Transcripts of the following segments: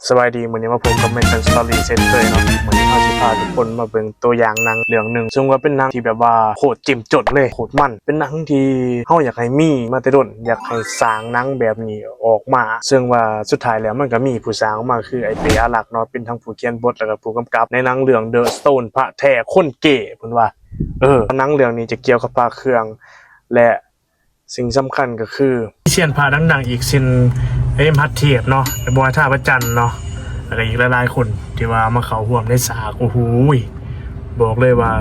ສະບາຍດີ ມື້ນີ້ມາພົບກັບ Megan Story ເຊັ່ນເຄີຍເນາະ. ມື້ນີ້ເຮົາຊິພາທຸກຄົນມາເບິ່ງຕົວຢ່າງໜັງເລື່ອງໜຶ່ງ ເຊິ່ງວ່າເປັນໜັງທີ່ແບບວ່າໂຄດເຈັມຈົນເລີຍ ໂຄດມັນ ເປັນໜັງທີ່ເຮົາຢາກໃຫ້ມີມາແຕ່ດົນ ຢາກໃຫ້ສ້າງໜັງແບບນີ້ອອກມາ ເຊິ່ງວ່າສຸດທ້າຍແລ້ວມັນກໍມີຜູ້ສ້າງອອກມາ ຄືອ້າຍເປ້ ອາລັກ ເນາະ ເປັນທັງຜູ້ຂຽນບົດ ແລ້ວກໍຜູ້ກຳກັບໃນໜັງເລື່ອງ The Stone ພະແທ້ຄົນເກ ເພິ່ນວ່າ ເອີ ໜັງເລື່ອງນີ້ຈະກ່ຽວກັບພະເຄື່ອງ ແລະ ສິ່ງສຳຄັນກໍຄື ມີຊຽນພະດັງໆ ອີກເຊັ່ນ ເອມ ຮັດເທບເນາະ, ໄອ້ບອຍ ທ່າພະຈັນເນາະ ແລ້ວກໍອີກຫຼາຍໆຄົນທີ່ວ່າມາເຂົ້າຮ່ວມໃນສາກ. ໂອ້ໂຫ ບອກເລີຍວ່າ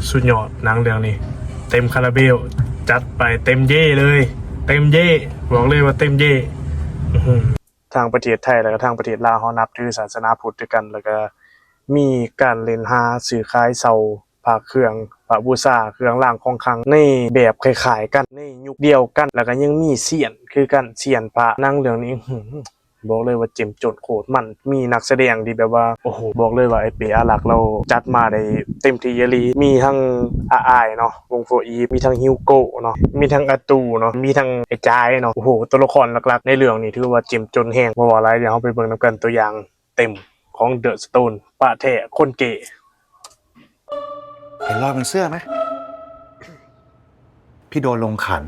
ສຸດຍອດ ໜັງເລື່ອງນີ້ເຕັມຄາລາເບວ. ຈັດໄປເຕັມເຢເລີຍ ເຕັມເຢ ບອກເລີຍວ່າເຕັມເຢ. ອື ທາງປະເທດໄທ ແລ້ວກໍທາງປະເທດລາວ ເຮົານັບຖືສາສະໜາພຸດຄືກັນ ແລ້ວກໍມີການຫຼິ້ນຫາຊື້ຂາຍເຊົ່າ ພະເຄື່ອງ ພະບູຊາ ເຄື່ອງລາງຂອງຂລັງ ໃນແບບຄ້າຍໆກັນ ໃນຍຸກດຽວກັນ ແລ້ວກໍຍັງມີຊຽນຄືກັນ ຊຽນພະ. ໜັງເລື່ອງນີ້ ອືຫື ບອກເລີຍວ່າເຈັມຈົນໂຄດມັນ ມີນັກສະແດງທີ່ແບບວ່າ ໂອ້ໂຫ ບອກເລີຍວ່າອ້າຍເປ້ ອາລັກ ລາວຈັດມາໄດ້ເຕັມທີ່ອີ່ຫຼີ. ມີທັງອາອ້າຍເນາະ ວົງໂຟອີຟ ມີທັງຮິວໂກ້ເນາະ ມີທັງອາຕູເນາະ ມີທັງອ້າຍຈາຍເນາະ. ໂອ້ໂຫ ຕົວລະຄອນຫຼັກໆໃນເລື່ອງນີ້ຖືວ່າເຈັມຈົນແຮງ. ບໍ່ເວົ້າຫຼາຍ ດຽວເຮົາໄປເບິ່ງນຳກັນ ຕົວຢ່າງ ເຕັມຂອງ The Stone ພະແທ້ຄົນເກ. เห็นรอยบนเสื้อไหม? พี่โดนลงขัน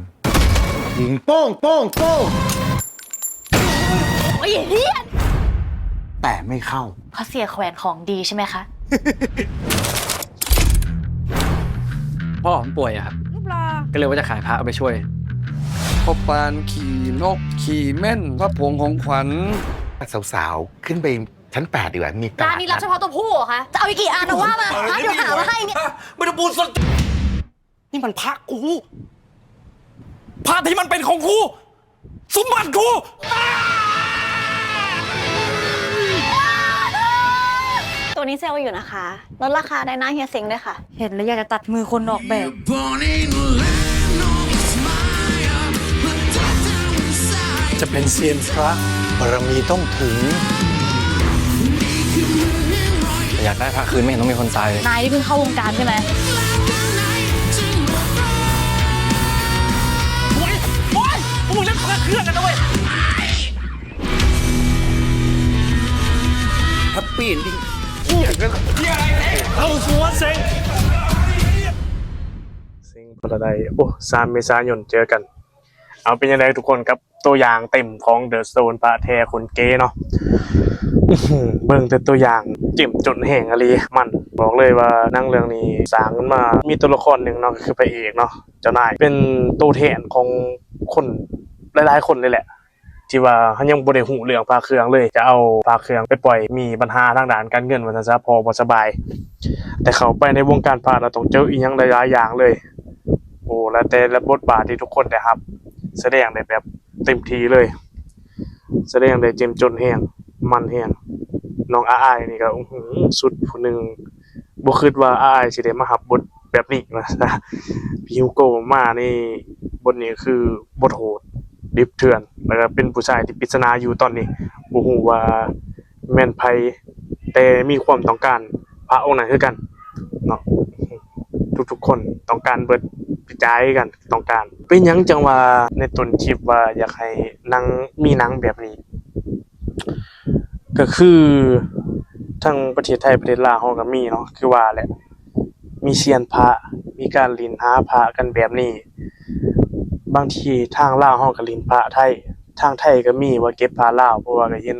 ยิงโป้ง โป้ง โป้ง โอ้ยเฮีย แต่ไม่เข้า เพราะเสียแขวนของดีใช่ไหมคะ? พ่อผมป่วยอะครับ รูปหล่อ ก็เลยว่าจะขายพระเอาไปช่วย พ่อปานขี่นกขี่เม่น พระผงของขวัญ สาวๆ ขึ้นไปชั้นแปดดีกว่า มีตลาด ร้านนี้รับเฉพาะตัวผู้เหรอคะ จะเอาอีกกี่อันนะว่ามา เดี๋ยวหามาให้เนี่ย ไม่ต้องพูดสน นี่มันพระกู พระที่มันเป็นของกู สมบัติกู ตัวนี้เซลล์อยู่นะคะ ลดราคาได้หน้าเฮียเซ็งด้วยค่ะ เห็นแล้วอยากจะตัดมือคนออกแบบ จะเป็นเซียนพระ บารมีต้องถึง อยากได้พระคืนไม่เห็นต้องมีคนตายเลย นายนี่เพิ่งเข้าวงการใช่ไหม โอ๊ย โอ๊ย พวกมึงเล่นคนละเครื่องกันนะเว้ย Happy ending ເອົາຫົວເສັງ ເສັງພາລາໄດ. ໂອ້ ສາມເມສາຍົນເຈີກັນ. ເອົາ ເປັນຈັ່ງໃດທຸກຄົນ ກັບຕົວຢ່າງເຕັມຂອງ The Stone ພະແທ້ຄົນເກເນາະ. ເບິ່ງແຕ່ຕົວຢ່າງ ເຈັມຈົນແຮງອີ່ຫຼີ ມັນ ບອກເລີຍວ່າໜັງເລື່ອງນີ້ສ້າງຂຶ້ນມາ ມີຕົວລະຄອນໜຶ່ງເນາະ ກໍຄືພະເອກເນາະ ເຈົ້ານາຍ ເປັນໂຕແທນຂອງຄົນຫຼາຍໆຄົນເລີຍແຫຼະ ທີ່ວ່າເຮົາຍັງບໍ່ໄດ້ຮູ້ເລື່ອງພະເຄື່ອງເລີຍ ຈະເອົາພະເຄື່ອງໄປປ່ອຍ ມີບັນຫາທາງດ້ານການເງິນວ່າຊັ້ນຊະ ພໍ່ບໍ່ສະບາຍ. ແຕ່ເຂົ້າໄປໃນວົງການພະ ລະຕ້ອງເຈີອີ່ຫຍັງຫຼາຍໆຢ່າງເລີຍ. ໂອ້ ລະແຕ່ລະບົດບາດທີ່ທຸກຄົນໄດ້ຮັບ ສະແດງໄດ້ແບບເຕັມທີ່ເລີຍ ສະແດງໄດ້ເຈັມຈົນແຮງ ມັນແຮງ. ນ້ອງອາອາຍນີ້ກໍ ອື້ຫື ສຸດຜູ້ໜຶ່ງ ບໍ່ຄິດວ່າອາອາຍຊິໄດ້ມາຮັບບົດແບບນີ້ວ່າຊັ້ນ. ພີ່ຮິວໂກ້ມານີ້ ບົດນີ້ຄືບົດໂຫດ ດິບເຖື່ອນ ແລ້ວກໍເປັນຜູ້ຊາຍທີ່ປິດສະໜາຢູ່ຕອນນີ້ ບໍ່ຮູ້ວ່າແມ່ນໃຜ ແຕ່ມີຄວາມຕ້ອງການພະອົງນັ້ນຄືກັນເນາະ. ທຸກໆຄົນຕ້ອງການເບິດ ກະຈາຍຄືກັນ ຕ້ອງການ. ເປັນຫຍັງຈັ່ງວ່າໃນຕົ້ນຄລິບວ່າຢາກໃຫ້ໜັງ ມີໜັງແບບນີ້? ກໍຄືທາງປະເທດໄທ ປະເທດລາວເຮົາກໍມີເນາະ ຄືວ່າແຫຼະ ມີຊຽນພະ ມີການຫຼິ້ນຫາພະກັນແບບນີ້. ບາງທີທາງລາວເຮົາກໍຫຼິ້ນພະໄທ ທາງໄທກໍມີວ່າເກັບພະລາວ ເພາະວ່າກໍເຫັນ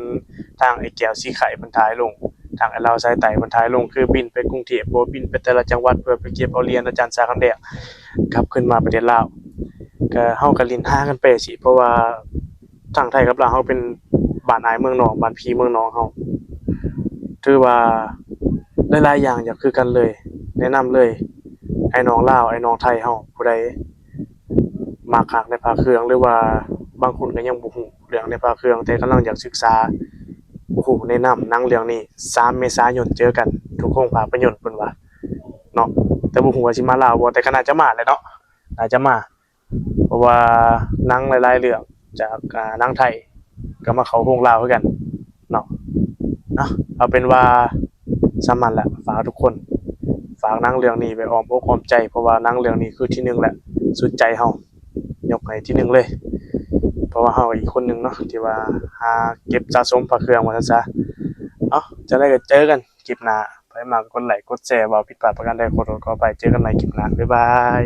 ທາງໄອ້ແກ້ວສີໄຄເພິ່ນຖ່າຍລົງ ທາງໄອ້ລາວສາຍໃຕ້ເພິ່ນຖ່າຍລົງ ຄືບິນໄປກຸງເທບບໍ ບິນໄປແຕ່ລະຈັງຫວັດ ເພື່ອໄປເກັບເອົາຫຼຽນອາຈານສາຄຳແດງ ກັບຄືນມາປະເທດລາວ. ກໍເຮົາກໍຫຼິ້ນຫາກັນໄປຊີ້ ເພາະວ່າທາງໄທກັບລາວເຮົາເປັນບ້ານອ້າຍເມືອງນ້ອງ ບ້ານພີ່ເມືອງນ້ອງເຮົາ ຖືວ່າຫຼາຍໆຢ່າງຢາກຄືກັນເລີຍ. ແນະນຳເລີຍ ອ້າຍນ້ອງລາວ ອ້າຍນ້ອງໄທເຮົາ ຜູ້ໃດມັກຮັກໃນພະເຄື່ອງ ຫຼືວ່າບາງຄົນກໍຍັງບໍ່ຮູ້ເລື່ອງໃນພະເຄື່ອງ ແຕ່ກຳລັງຢາກສຶກສາ ໂອ້ໂຫ ແນະນຳໜັງເລື່ອງນີ້ ສາມເມສາຍົນເຈີກັນ ທຸກໂຮງພາບພະຍົນ ເພິ່ນວ່າເນາະ. ແຕ່ບໍ່ຮູ້ວ່າຊິມາລາວບໍ່ ແຕ່ກໍໜ້າຈະມາແຫຼະເນາະ ໜ້າຈະມາ ເພາະວ່າໜັງຫຼາຍໆເລື່ອງຈາກ ອາ ໜັງໄທກໍມາເຂົ້າໂຮງລາວຄືກັນເນາະ. ເອົາ ເອົາເປັນວ່າສ່ຳນັ້ນແຫຼະ ຝາກທຸກຄົນ ຝາກໜັງເລື່ອງນີ້ໄວ້ອ້ອມອົກອ້ອມໃຈ ເພາະວ່າໜັງເລື່ອງນີ້ຄືທີໜຶ່ງແຫຼະ ສຸດໃຈເຮົາ ຍົກໃຫ້ທີໜຶ່ງເລີຍ ເພາະວ່າເຮົາອີກຄົນໜຶ່ງເນາະ ທີ່ວ່າຫາເກັບສະສົມພະເຄື່ອງວ່າຊັ້ນຊະ ເອົາ ຈັ່ງໃດກໍເຈີກັນຄລິບໜ້າ. ໃຜມັກກໍກົດໄລກົດແຊ, ເວົ້າຜິດພາດປະການໃດຂໍໂທດຂໍອະໄພ. ເຈີກັນໃໝ່ຄລິບໜ້າ. ບາຍບາຍ.